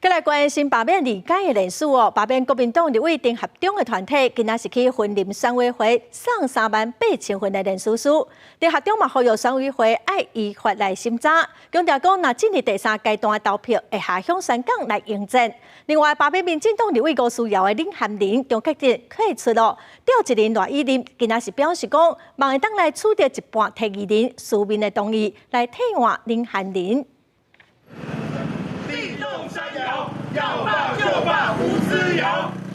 閣來關心罷免二階的連署哦，罷免國民黨立委丁學中的團體，今仔是去雲林選委會送38,000份的連署書。丁學中嘛呼籲選委會愛依法來審查，強調講若進入第三階段的投票，會下鄉宣講來迎戰。另外，罷免民進黨立委吳思瑤的領銜人張克勤退出咯，召集人賴以琳今仔是表示講，望會當來取得一半提議人書面的同意，來替換領銜人。要罷就罷，吳思瑤。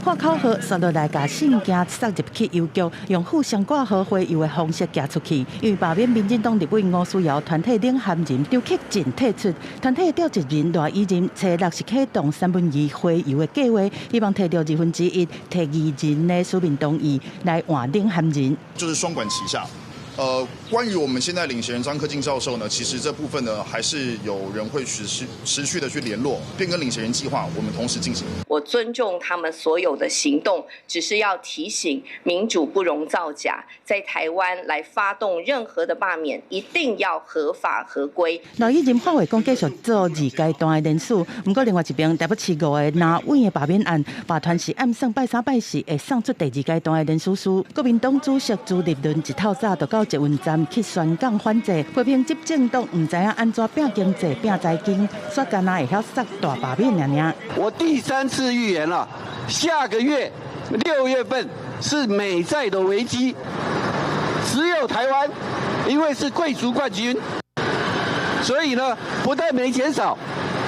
喊口號，煞落來共信件送入去郵局，用互相掛號回郵的方式寄出去。因為罷免民進黨立委吳思瑤團體領銜人張克勤退出，團體的召集人賴以琳初六是啟動2/3回郵的計劃，希望提著1/2提議人的書面同意來換領銜人。就是雙管齊下。關於我們現在領銜人張克勤教授呢，其實這部分呢，還是有人會持續持續的去聯絡，變更領銜人計劃，我們同時進行。我尊重他們所有的行動，只是要提醒民主不容造假，在台灣來發動任何的罷免，一定要合法合規。賴以琳發話講，繼續做二階段的連署，毋過另外一邊台北市五个藍委的罷免案，罷團是暗算拜三拜四會送出第二階段的連署書。國民黨主席朱立倫一透早就到捷運站去宣講反制，批評執政黨毋知影按怎拚經濟、拚財經，煞干焦會曉殺大罷免爾爾。我第三次預言了，下個月6月份是美債的危機，只有台灣，因為是貴族冠軍，所以呢，不但沒減少，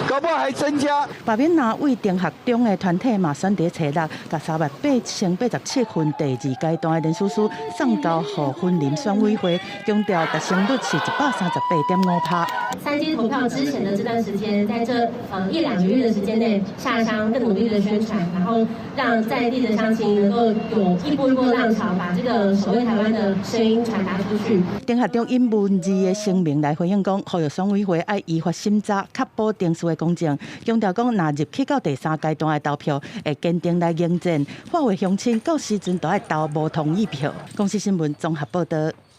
搞不好還增加。罷免藍委丁學中的團體嘛，選佇初六，共38,087份第二階段的連署書送交予雲林選委會，強調達成率是138.5%。三階投票之前的這段時間，在這一兩個月的時間內下鄉更努力的宣傳，然後讓在地的鄉親能夠有一波一波浪潮，把這個守衛台灣的聲音傳達出去。丁學中以文字的聲明來回應講，呼籲選委會愛依法審查，確保程序的公正，強調講，若入去到第三階段的投票，會堅定來迎戰，化為鄉親到時陣都愛投無同意票。公視新聞綜合報導。